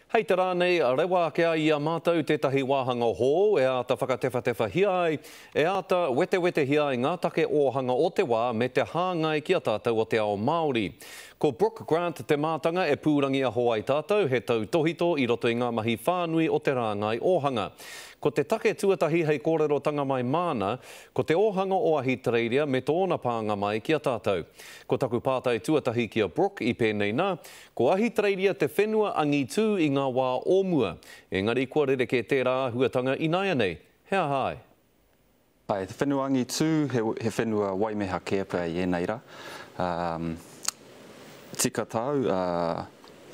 Hei te rā nei, rewa ake ai i a mātou tētahi wāhanga hou e āta whakatewhatewhahia ai, e āta wetewetehia ai ngā take ōhanga o te wā me te hāngai ki a tātou o te ao Māori. Ko Brooke Grant te mātanga e pūrangiaho ai tātou, he tautōhito i roto i ngā mahi whānui o te rāngai ōhanga. Ko te take tuatahi hei kōrerotanga mai māna, ko te ōhanga o Ahitereiria me tōna pānga mai ki a tātou. Ko taku pātai tuatahi ki a Brooke i pēnei nā, Ko Ahitereiria te whenua angitū i ngā wā o mua, engari kua rerekē tērā āhuatanga ināianei. He aha ai? Āe, te whenua angitū, he whenua waimeha kē pea i ēnei rā. Tika tāu,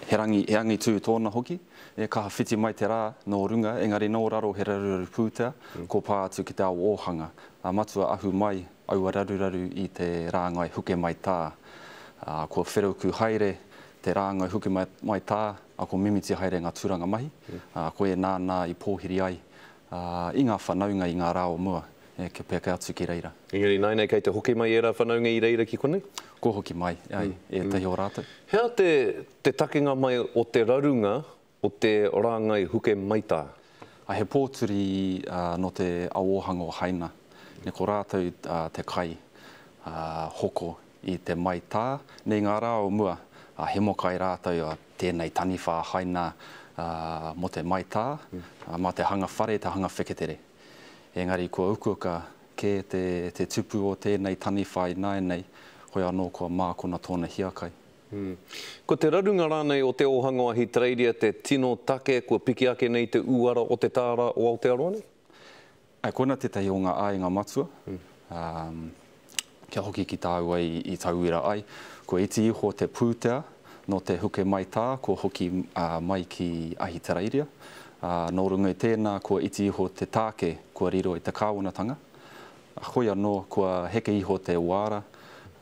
he rangi, he angitū tōna hoki. E kaha whiti mai te rā nō runga, engari nō raro he raruraru pūtea, kua pā atu ki te ao ōhanga. Matua ahu mai aua raruraru i te rāngai huke mai tā. Ā, kua wherauku haere te rāngai huke mai tā, ā, kua mimiti haere ngā tūranga mahi, ā, ko ēnā nā i pōhiri ai i ngā whanaunga i ngā rā o mua, e, kia peke atu ki reira. Engari nāianei kei te hoki mai ērā whanaunga i reira ki konei? Kua hoki mai, āe, ētahi o rātou. He aha te, te takenga mai o te rarunga o te rāngai huke maitā. A he pōturi nō te ao ōhanga o Haina, ne ko rātou te kai hoko i te maitā, nei ngā rā o mua, a hemokai rātou tēnei taniwha a Haina mō te maitā, mā te hanga whare, te hanga wheketere. Engari kua ukuaka kē te tupu o tēnei taniwha ināianei, hoi anō kua mākona tōna hiakai. Ko te rarunga rānei o te ōhanga o Ahitereiria te tino take kua piki ake nei te uara o te tāra o Aotearoa nei? Āe, koina tētahi o ngā āinga matua. Kia hoki ki tāua i tauira ai, kua iti iho te pūtea nō te huke maitā kua hoki mai ki Ahitereiria. Nō runga i tēnā kua iti iho te tāke kua riro i te kāwanatanga. Hoi anō, kua heke iho te uara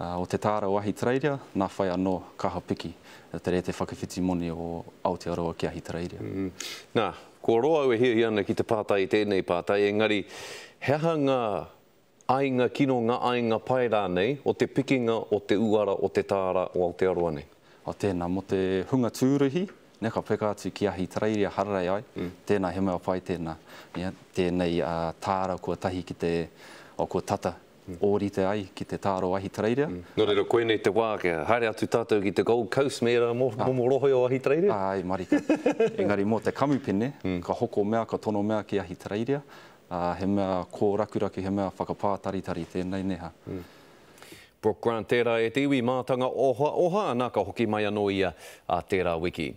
o te tāra o Ahitereiria, nā whai anō kaha piki te rēte whakawhiti moni o Aotearoa ki Ahitereiria. Nā, kua roa au e hiahia ana ki te pātai i tēnei pātai, engari he aha ngā aiga kino, ngā aiga pai rānei o te pikinga o te uara o te tāra o Aotearoa nei? O tēnā, mō te hunga tūruhi, nē, ka peka atu ki Ahitereiria hararei ai, tēnā he mea pai tēnā. Ia, tēnei tāra kua tahi ki te, o, kua tata ōrite ai ki te tāra o Ahitereiria. Nō reira, koinei te wā kia haere atu tātou ki te Gold Coast me ērā momo rohe o Ahitereiria? Āe, marika. Engari mō te kamupene, ka hoko mea, ka tono mea ki Ahitereiria, ā, he mea kōrakuraku, he mea whakapātaritari tēnei, nē hā. Brooke Grant tērā e te iwi mātanga ohaoha ana ka hoki mai anō ia ā tērā wiki.